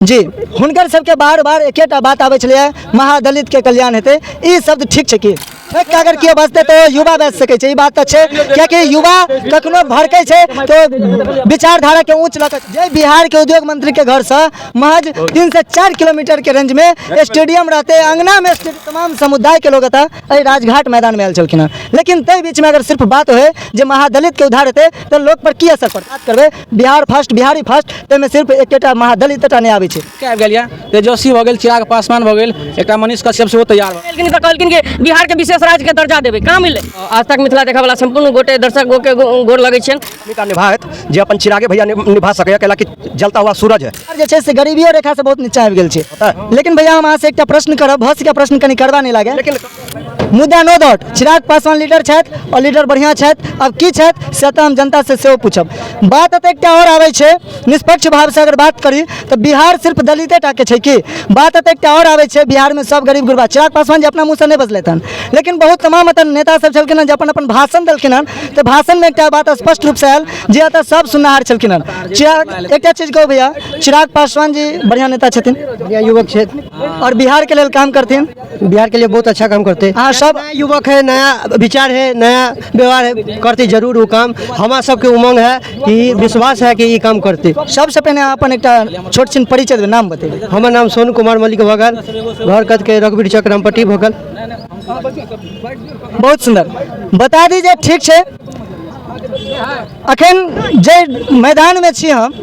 जी हुनकर सबके बार बार एकेटा बात आबै छलैए, महादलितके कल्याण हेतै। ई शब्द ठीक छै कि ठोकि कऽ अगर केओ बजतै तऽ युवा बाजि सकै छै? ई बात तऽ छै, कियाकि युवा कखनो भड़कै छै तऽ विचारधाराके ऊँच लऽ कऽ। जे बिहारके उद्योग मंत्रीके घरसँ महज 3 से 4 किलोमीटरके रेंजमे स्टेडियम रहतै, अङ्गनामे तमाम समुदायके लोग एतऽ एहि राजघाट मैदानमे आयल छलखिन हँ, लेकिन ताहि बीचमे अगर सिर्फ बात होइ जे महादलितके उद्धार हेतै तऽ लोक पर की असर पड़त? बात करबै बिहार फर्स्ट, बिहारी फर्स्ट, ताहिमे सिर्फ एकेटा महादलित टा नहि आबै छै। के आबि गेल यऽ? तेजस्वी भऽ गेल, चिराग पासवान भऽ गेल, एकटा मनीष कश्यप सेहो तैयार भऽ गेलखिन तऽ कहलखिन कि बिहारके विशेष राज्यके दर्जा देबै। कहाँ मिललै? आज तक मिथिला देखयवला सम्पूर्ण गोटे दर्शक के गोर लगै छियनि। भूमिका निभाएत जे अपन चिरागे भैया निभा सकैए, कैला कि जलता हुआ सूरज है। जे छै से गरीबियो रेखा से बहुत नीचा आबि गेल छै। लेकिन भैया, हम अहाँसँ एकटा प्रश्न करब, भऽ सकै प्रश्न कनि करबा नहि लागे, लेकिन मुदा नो डाउट चिराग पासवान लीडर छथि आओर लीडर बढ़िआँ छथि। आब की छथि से तऽ हम जनतासँ सेहो पूछब। बात एतऽ एकटा आओर आबै छै, निष्पक्ष भावसँ अगर बात करी तऽ बिहार सिर्फ दलिते टाके छै की? बात एतऽ एकटा आओर आबै छै, बिहारमे सब गरीब गुरबा। चिराग पासवान जे अपना मुँहसँ नहि बजलथि हन, लेकिन बहुत तमाम एतऽ नेता सब छलखिन हन जे अपन अपन भाषण देलखिन हन, तऽ भाषणमे एकटा बात स्पष्ट रूपसँ आयल जे एतऽ सब सुननिहार छलखिन हन। चिराग, एकटा चीज कहू भैया, चिराग पासवान जी बढ़िआँ नेता छथिन? बढ़िया युवक छे। आओर बिहारके लेल काम करथिन? बिहार के लिए बहुत अच्छा काम करते। अहाँ सब नया युवक है, नया विचार है, नया व्यवहार है, करते जरूर वो काम। हमारा सबके उमंग है कि विश्वास है कि ये काम करते। सबसँ पहिने अहाँ अपन एकटा छोट छिन परिचय देबै, नाम बतेबै। हमर नाम सोनू कुमार मल्लिक भऽ गेल, घर कत के रघुवीर चक, रामपट्टी भऽ गेल। बहुत सुन्दर। बता दी जे ठीक छै, अखन जे मैदानमे छी हम,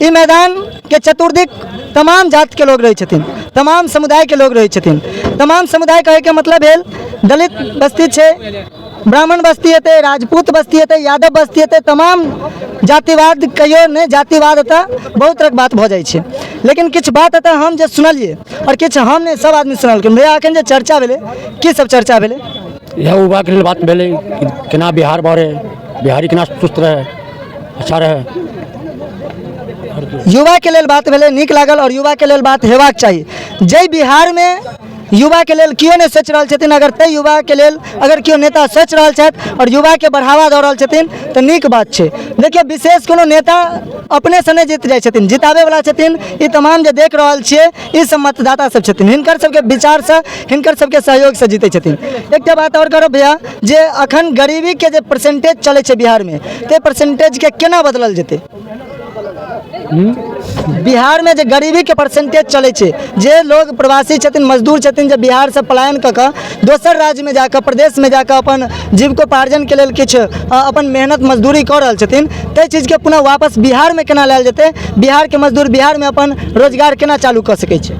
ई मैदानके चतुर्दिक तमाम जातिके लोग रहै छथिन, तमाम समुदायके लोग रहै छथिन। तमाम समुदाय कहैके मतलब भेल दलित बस्ती छै, ब्राह्मण बस्ती हेतै, राजपूत बस्ती हेतै, यादव बस्ती हेतै, तमाम जातिवाद कहियो नहि, जातिवाद एतऽ बहुत तरहक बात भऽ जाइ छै। लेकिन किछु बात एतऽ हम जे सुनलियै, आओर किछु हम नहि, सब आदमी सुनलखिन। भैया, अखन जे चर्चा भेलै, की सब चर्चा भेलै? इएह युवाके लेल बात भेलै कि केना बिहार बढ़े, बिहारी केना सुस्त रहै, अच्छा रहै। युवाके लेल बात भेलै, नीक लागल, आओर युवाके लेल बात हेबाक चाही। जाहि बिहारमे युवाके लेल केओ नहि सोचि रहल छथिन, अगर ताहि युवाके लेल अगर केओ नेता सोचि रहल छथि आओर युवाके बढ़ावा दऽ रहल छथिन तऽ नीक बात छै। देखियौ, विशेष कोनो नेता अपनेसँ नहि जीत जाइ छथिन, जिताबैवला छथिन ई तमाम जे देख रहल छियै, ई सब मतदाता सब छथिन। हिनकर सबके विचारसँ, हिनकर सबके सहयोगसँ जीतै छथिन। एकटा बात आओर करब भैया, जे अखन गरीबीके जे परसेंटेज चलै छै बिहारमे, ताहि परसेंटेजके केना बदलल जेतै? बिहारमे जे गरीबीके परसेंटेज चलै छै, जे लोग प्रवासी छथिन, मजदूर छथिन, जे बिहारसँ पलायन कऽ कऽ दोसर राज्यमे जाकऽ, प्रदेशमे जाकऽ अपन जीविकोपार्जनके लेल किछु अपन मेहनत मजदूरी कऽ रहल छथिन, ताहि चीजके पुनः वापस बिहारमे केना लायल जेतै? बिहारके मजदूर बिहारमे अपन रोजगार केना चालू कऽ सकै छै?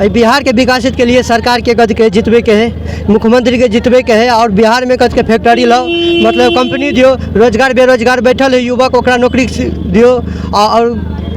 एहि बिहारके विकसित के लिए सरकारके कथी के जितबैके है, मुख्यमंत्रीके जितबैके है, आओर बिहारमे कथी के फैक्ट्री लाउ, मतलब कंपनी दियौ, रोजगार, बेरोजगार बैठल है युवक, ओकरा नौकरी दियौ। आओर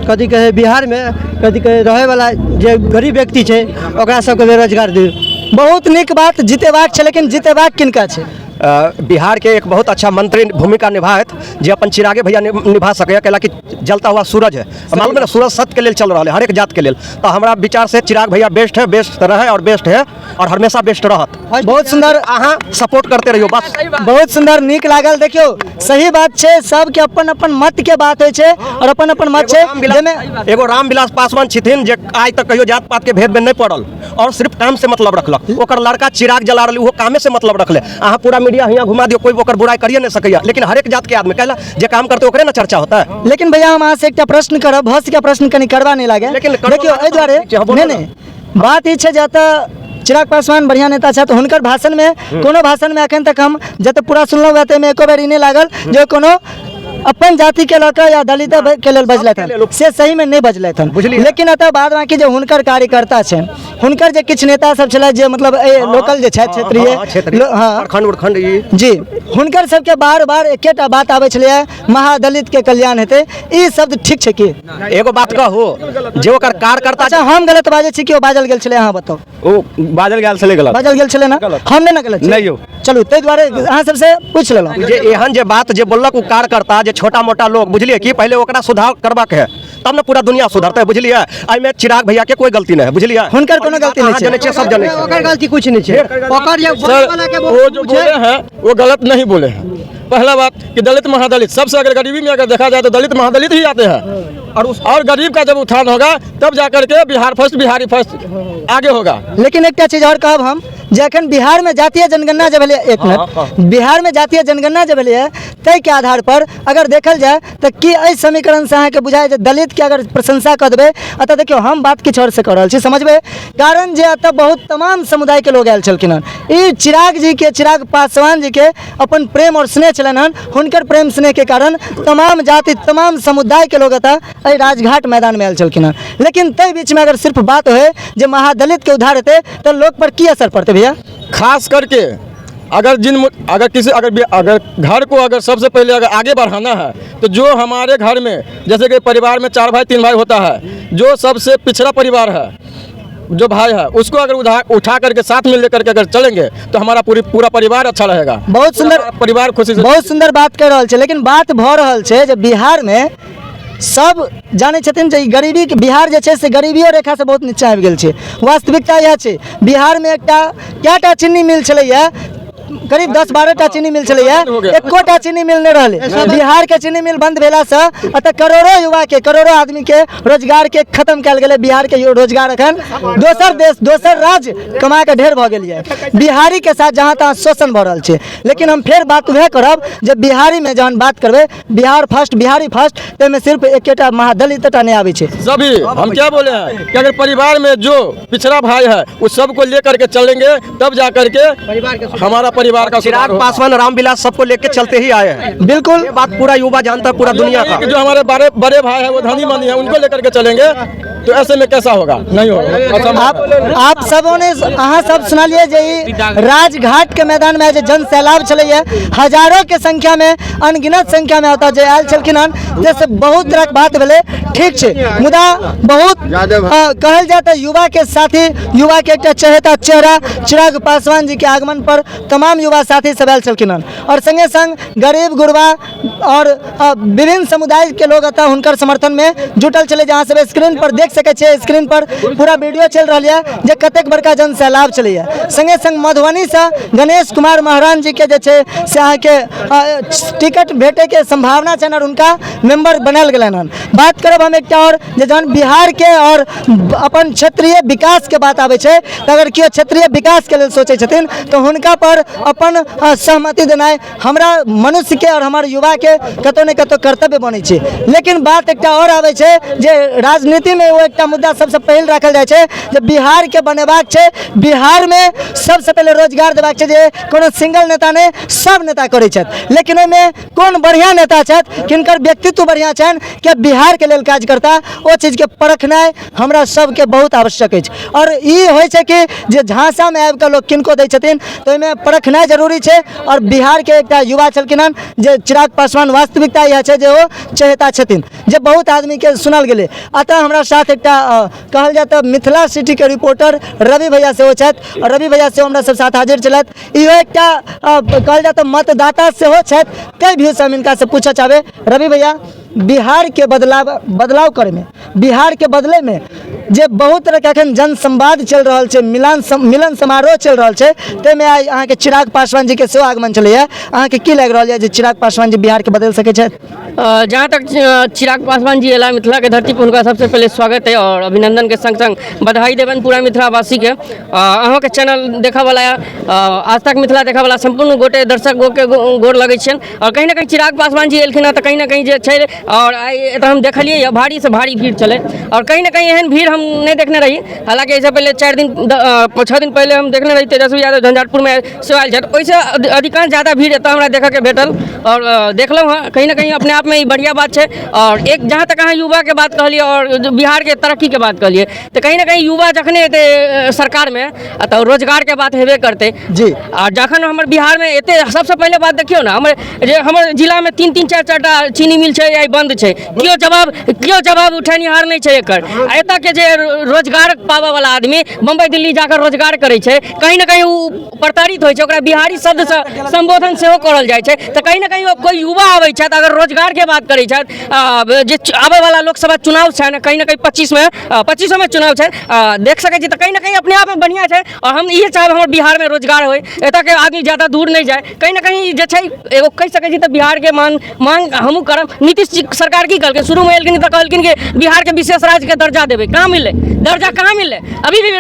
कथी कहै, बिहारमे कथी कहै, रहैवला जे गरीब व्यक्ति छै, ओकरा सबके बेरोजगार दियौ। बहुत नीक बात। जितेबाक छै, लेकिन जितेबाक किनका छै? बिहारके एक बहुत अच्छा मंत्री भूमिका निभाएत जे अपन चिरागे भैया निभा सकैए, कैला कि जलता हुआ सूरज है। मालूम है ना, सूरज सत्य के लेल चल रहल है, हरेक जात के लेल। तऽ हमरा विचार से चिराग भैया बेस्ट है, बेस्ट रहे और बेस्ट है और हमेशा बेस्ट रहत। बहुत सुंदर। अहाँ सपोर्ट करते रहियो बस। बहुत सुंदर, नीक लागल। देखियौ, सही बात छै, सबके अपन अपन मत के बात होइ छै और अपन अपन मत छै। जाहिमे एगो रामविलास पासवान छथिन जे आइ तक कहियो जात पात के भेद में नहीं पड़ल और सिर्फ काम से मतलब रखलक। ओकर लड़का चिराग जला रहल, ओहो कामे से मतलब रखले। अहाँ पूरा मीडिया हियाँ घुमा दियौ, कोई ओकर बुराई करिए नहीं सकैया, लेकिन हरेक जात के आदमी कहला जे काम करते ओकरे ना चर्चा होता है। लेकिन भैया, हम अहाँ से एकटा प्रश्न करब, भऽ सकै प्रश्न कनि करबा नहि लागे। लेकिन करबो। देखियौ, एहि दुआरे ठीक छै, हँ, बोलू। नहि नहि, बात ई छै जे एतऽ चिराग पासवान बढ़िआँ नेता छथि। हुनकर भाषणमे, कोनो भाषणमे एखन तक हम जतऽ पूरा सुनलहुँ हेँ, ताहिमे एको बेर ई नहि लागल जे कोनो अपन जातिके लऽ कऽ या दलित के लेल बजलथि हन। से सहीमे नहि बजलथि हन। बुझलियै। लेकिन एतऽ बाद बाँकी जे हुनकर कार्यकर्ता छनि, हुनकर जे किछु नेता सब छलथि, जे मतलब एहि लोकल जे छथि, क्षेत्रीय क्षेत्रीय हँ, प्रखंड उरखंड ई। जी, हुनकर सबके बार बार एकेटा बात आबै छलैए, महादलितके कल्याण हेतै। ई शब्द ठीक छै की? एगो बात कहू, जे ओकर कार्यकर्ता अच्छा, हम गलत बाजै छी कि ओ बाजल गेल छलै? अहाँ बताउ। ओ बाजल गेल छलै गलत। बाजल गेल छलै ना? हम नहि ने गलत छी? नहि यौ। चलू, ताहि दुआरे अहाँ सबसँ पूछि लेलहुँ। जे एहन जे बात जे बोललक ओ कार्यकर्ता जे छोटा मोटा लोग, बुझलिए कि पहले ओकरा सुधार करबाक है तब ने पूरा दुनिया सुधरतै, बुझलिए। एहिमे चिराग भैया के कोई गलती नहीं है, बुझलिए। हुनकर कोनो गलती नहीं अहाँ छै। जनै छियै, सब जनै छै। ओकर गलती कुछ नहीं छै, ओकर जे सर बोले के वो जो बोले हैं वो गलत नहीं बोले हैं। पहला बात कि दलित महादलित सबसे अगर गरीबी में अगर देखा जाए तो दलित महादलित ही आते हैं और गरीब का जब उत्थान होगा तब जा करके बिहार फर्स्ट, बिहारी फर्स्ट आगे होगा। लेकिन एकटा चीज आओर कहब हम जे एखन बिहारमे जातीय जनगणना जे भेलै, एक मिनट, बिहारमे जातीय जनगणना जे भेलै ताहिके आधार पर अगर देखल जाय तऽ की एहि समीकरणसँ अहाँके बुझाय जे दलितके अगर प्रशंसा कऽ देबै? एतऽ देखियौ, हम बात किछु आओर से कऽ रहल छी, समझबै, कारण जे एतऽ बहुत तमाम समुदायके लोग आयल छलखिन हन। ई चिराग जीके, चिराग पासवान जीके अपन प्रेम आओर स्नेह छलनि हन। हुनकर प्रेम स्नेहके कारण तमाम जाति, तमाम समुदायके लोग एतऽ एहि राजघाट मैदानमे आयल छलखिन हन। लेकिन ताहि बीचमे अगर सिर्फ बात होय जे महादलितके उद्धार हेतै तऽ लोक पर की असर पड़तै भैया? खास करके अगर जिन अगर किसी अगर अगर घर को अगर सबसे पहले अगर आगे बढ़ाना है तो जो हमारे घर में जैसे कि परिवार में चार भाई, तीन भाई होता है, जो सबसे पिछड़ा परिवार है, जो भाई है, उसको अगर उठा उठा करके साथ में लेकर के अगर चलेंगे तो हमारा पूरी पूरा परिवार अच्छा रहेगा। बहुत सुंदर। पूरा परिवार खुशी से बहुत सुंदर बात कहि रहल छै, लेकिन बात भऽ रहल छै जे बिहारमे सब जानै छथिन जे ई गरीबी, बिहार जे छै से गरीबियो रेखासँ बहुत नीचा आबि गेल छै। वास्तविकता इएह छै। बिहारमे एकटा कएटा चीनी मिल छलैया? करीब 10-12 टा चीनी मिल छलैया, एकोटा चीनी मिल नहि रहलै। बिहारके चीनी मिल बंद भेलासँ एतऽ करोड़ो युवाके, करोड़ो आदमीके रोजगारके खत्म कयल गेलै। बिहारके रोजगार एखन दोसर देश, दोसर राज्य कमा कऽ ढेर भऽ गेल यऽ। बिहारीके साथ जहाँ तहाँ शोषण भऽ रहल छै। लेकिन हम फेर बात वएह करब जे बिहारीमे जहन बात करबै बिहार फर्स्ट, बिहारी फर्स्ट, ताहिमे सिर्फ एकेटा महादलित टा नहि आबै छै। सभी, हम क्या बोले हैं कि अगर परिवार में जो पिछड़ा भाई है उस सबको लेकर के चलेंगे तब जा करके हमारा परिवार का सुधार चिराग होगा। पासवान, रामविलास सबको लेके चलते ही आए हैं। बिल्कुल। ये बात पूरा युवा जानता है, पूरा दुनिया का। कि जो हमारे बड़े बड़े भाई है, वो धनी मनी है, उनको लेकर के चलेंगे तो ऐसे में कैसा होगा? नहीं होगा, असंभव आप है। आप सबों ने, अहाँ सब सुनलिए जे ई राजघाट के मैदान में जे जन सैलाब छलैया, हजारों के संख्या में, अनगिनत संख्या में ओतऽ जे आयल छलखिन हन, जैसे बहुत तरहक बात भेलै, ठीक छै, मुदा बहुत कहल जाय तऽ युवा के साथी, युवा के एकटा चहेता चेहरा चिराग पासवान जी के आगमन पर तमाम युवा साथी सब आयल छलखिन हन और संगे संग गरीब गुरबा और विभिन्न समुदाय के लोग एतऽ हुनकर समर्थन में जुटल छलै। जहाँ सब स्क्रीन पर देख सकै छियै, स्क्रीन पर पूरा वीडियो चलि रहल यऽ जे कतेक बड़का जन सैलाब छलैया। संगे संग मधुबनीसँ गणेश कुमार महाराज जी के जे छै से अहाँके टिकट भेटैके सम्भावना छनि और हुनका मेंबर बनायल गेलनि हन। बात करब हम एकटा आओर जे जहन बिहारके और अपन क्षेत्रीय विकासके बात आबै छै तऽ अगर केओ क्षेत्रीय विकासके लेल सोचै छथिन तऽ हुनका पर अपन सहमति देनाइ हमरा मनुष्यके और हमर युवाके कतौ ने कतौ कर्तव्य बनै छै। लेकिन बात एकटा आओर आबै छै जे राजनीतिमे ओ एकटा मुद्दा सबसँ पहिल राखल जाइ छै जे बिहारके बनेबाक छै, बिहारमे सबसँ पहिले रोजगार देबाक छै, जे कोनो सिंगल नेता नहि, सब नेता करै छथि। लेकिन ओहिमे कोन बढ़िआँ नेता छथि, किनकर व्यक्तित्व बढ़िआँ छनि, के बिहारके लेल काज करता, ओ चीजके परखनाइ हमरा सबके बहुत आवश्यक अछि। आओर ई होइ छै कि जे झांसामे आबि कऽ लोक किनको दै छथिन तऽ ओहिमे परखनाइ जरूरी छै। आओर बिहारके एकटा युवा छलखिन हन जे चिराग पासवान, वास्तविकता इएह छै जे ओ चहेता छथिन जे बहुत आदमीके सुनल गेलै। अतः हमरा साथ एकटा कहल जाय तऽ मिथिला सिटीके रिपोर्टर रवि भैया सेहो छथि आओर रवि भैया सेहो हमरा सब साथ हाजिर छलथि। इहो एकटा कहल जाय तऽ मतदाता सेहो छथि। कई व्यू से हम इनका से पूछऽ चाहबै। रवि भैया, बिहारके बदलाव बदलाव करैमे, बिहारके बदलैमे जे बहुत तरहके एखन जन संवाद चलि रहल छै, मिलन समारोह चलि रहल छै, ताहिमे आइ अहाँके चिराग पासवान जीके सेहो आगमन छलैए। अहाँके की लागि रहल यऽ जे चिराग पासवान जी बिहारके बदलि सकै छथि? जहाँ तक चिराग पासवान जी एला मिथिला के धरती पर, हुनका सबसे पहले स्वागत है और अभिनंदन के संग संग बधाई देबनि पूरा मिथिलावासी के। अहाँके चैनल देखऽ वाला, आज तक मिथिला देखऽ वाला सम्पूर्ण गोटे दर्शक के गोर लगै छियनि। और कहीं ना कहीं चिराग पासवान जी एलखिन हँ तऽ कहीं ना कहीं जे छै और आइ एतऽ हम देखलियै यऽ, भारी से भारी भीड़ छलै और कहीं ना कहीं एहन भीड़ हम नहि देखने रही। हालाँकि एहिसँ पहिले 4 दिन, 6 दिन पहिले हम देखने रही, तेजस्वी यादव झंझारपुरमे सेहो आयल छथि, ओहिसँ अधिकांश ज्यादा भीड़ एतऽ हमरा देखऽके भेटल और देखलहुँ हँ। कहीं ना कहीं अपने आपमे ई बढ़िआँ बात छै। और एक जहाँ तक अहाँ युवाके बात कहलियै और जो बिहारके तरक्कीके बात कहलियै तऽ कहीं ना कहीं युवा जखने एतै सरकारमे तऽ रोजगारके बात हेबे करतै। आ जखन हमर बिहारमे एते, सबसँ पहिले बात देखियौ ने, हमर जे हमर जिलामे तीन तीन, चारि चारिटा चीनी मिल छै, आइ बन्द छै। केओ जवाब उठेनिहार नहि छै एकर। आ एतऽ के जे जे रोजगार पाबऽ वाला आदमी बम्बई दिल्ली जाकर रोजगार करै छै, कहीं ना कहीं ओ प्रताड़ित होइ छै, ओकरा बिहारी शब्दसँ संबोधन सेहो करल जाइ छै। तऽ कहीं ना कहीं कोइ युवा आबै छथि, अगर रोजगारके बात करै छथि, जे आबै वाला लोकसभा चुनाव छनि, कहीं ना कहीं 25मे, 25ओमे चुनाव छै, देख सकै छी, तऽ कहीं ना कहीं अपने आपमे बढ़िआँ छै। आओर हम इहे चाहब हमर बिहारमे रोजगार होइ, एतऽके आदमी ज्यादा दूर नहि जाय। कहीं ना कहीं जे छै एगो कहि सकै छी तऽ बिहारके मांग मांग हमहूँ करब। नीतीश जी सरकार की कहलकै, शुरूमे एलखिन तऽ कहलखिन कि बिहारके विशेष राज्यके दर्जा देबै। कहाँ मिललै दर्जा? कहाँ मिललै? अभी भी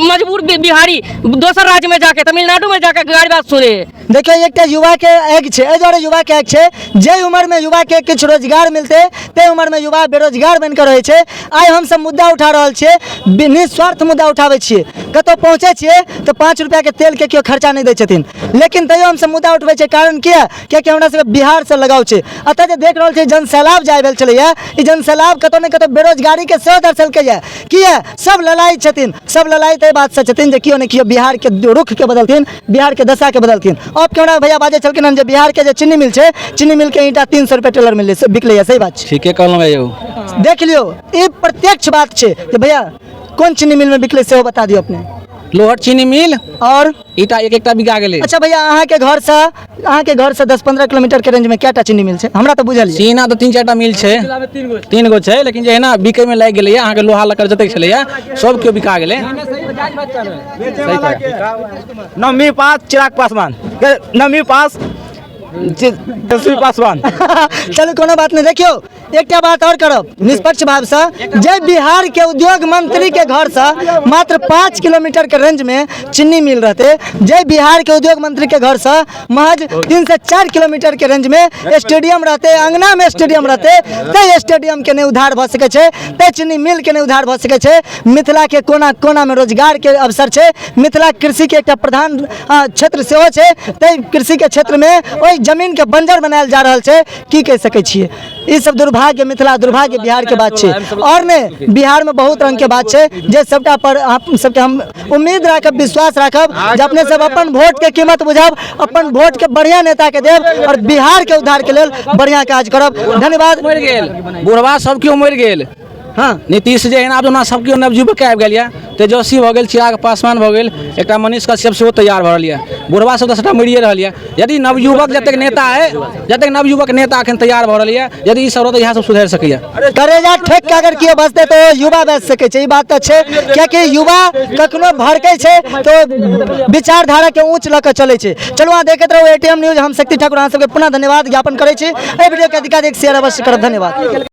मजबूर बिहारी दोसर राज्यमे जाके, तमिलनाडुमे जाके गारि बात सुनै है। देखियौ, एकटा युवाके आगि छै, एहि दुआरे युवाके आगि छै, जाहि उमरमे युवाके किछु रोजगार मिलतै ताहि उमरमे युवा बेरोजगार बनि कऽ रहै छै। आइ हमसब मुद्दा उठा रहल छियै, निस्वार्थ मुद्दा उठाबै छियै, कतहु पहुँचै छियै तऽ 5 रुपैआके तेलके केओ खर्चा नहि दै छथिन, लेकिन तैयो हमसब मुद्दा उठबै छियै। कारण किया? कियाकि हमरा सबके बिहारसँ लगाव छै। एतऽ जे देख रहल छियै जन सैलाब जे आबि भेल छलैए, ई जन सैलाब कतहु ने कतहु बेरोजगारीके सेहो दर्शेलकैए। किया सब ललायत छथिन? सब ललायत एहि बातसँ छथिन जे केओ ने केओ बिहारके रुखके बदलथिन, बिहारके दशाके बदलथिन। ऑफ कैमरा भैया बाजै छलखिन हन जे बिहारके जे चीनी मिल छै, चीनी मिलके ईंटा 300 रुपैआ टेलर मिलै बिकलैए। सही बात छै? ठीके कहलहुँ भैया। देख लियौ, ई प्रत्यक्ष बात छै जे भैया कोन चीनी मिलमे बिकलै सेहो बता दियौ अपने। लोहट चीनी मिल। और ईटा एक एकटा बिका गेलै। अच्छा भैया, अहाँके घरसँ 10-15 किलोमीटर के रेंजमे कएटा चीनी मिल छै? हमरा तऽ बुझल यऽ। चीना तऽ 3-4टा मिल छै, 3 गो छै, लेकिन जे है ना बिकैमे लागि गेलैए अहाँके लोहा लक्कड़ जतेक छलैए सब केओ बिका गेलै। 9वीं पास चिराग पासवान, 9वीं पास तेजस्वी पासवान। चलू कोनो बात नहि। देखियौ, एकटा बात आओर करब निष्पक्ष भावसँ, जे बिहार के उद्योग मंत्री के घरसँ मात्र 5 किलोमीटर के रेंज में चीनी मिल रहते, जे बिहार के उद्योग मंत्री के घरसँ महज 3 से 4 किलोमीटर के रेंज में स्टेडियम रहते, अंगना में स्टेडियम रहते, ते स्टेडियम के नहि उद्धार भऽ सकै छै, ते चीनी मिल के नहि उद्धार भऽ सकै छै। मिथिला के कोना कोना में रोजगार के अवसर छै। मिथिला कृषि के एकटा प्रधान क्षेत्र सेहो छै, ताहि कृषि के क्षेत्र में ओहि जमीन के बंजर बनायल जा रहल छै। की कहि सकै छियै? ई सब दुर्भाग्य मिथिला, दुर्भाग्य बिहार के बात छै। और ने बिहार में बहुत रंग के बात छै जे सबटा पर आप सबके हम उम्मीद राखब, विश्वास राखब जे अपने सब अपन वोट के कीमत बुझब, अपन वोट के बढ़िया नेता के देब और बिहार के उद्धार के लेल बढ़िया काज करब। धन्यवाद। मरि गेल बुढ़वा, सब केओ मरि गेल। हाँ, नीतीश जे एना आब सब केओ नवयुवक आबि गेल यऽ, तेजस्वी भऽ गेल, चिराग पासवान भऽ गेल, एकटा मनीष कश्यप सेहो तैयार भऽ रहल यऽ। बुढ़वा सब तऽ सबटा मरिए रहल यऽ। यदि नवयुवक जतेक नेता है, जतेक नवयुवक नेता एखन तैयार भऽ रहल यऽ, यदि ई सब रहत, इएह सब सुधरि सकैए। करेजा ठेक के अगर केओ बजतै तऽ युवा बचि सकै छै, ई बात तऽ छै। कियाकि युवा कखनो भड़कै छै तऽ विचारधारा के ऊँच लऽ कऽ चलै छै। चलू, अहाँ देखैत रहू एटीएम न्यूज। हम शक्ति ठाकुर अहाँ सबके पुनः धन्यवाद ज्ञापन करै छी। एहि वीडियो के अधिकाधिक शेयर अवश्य करब। धन्यवाद।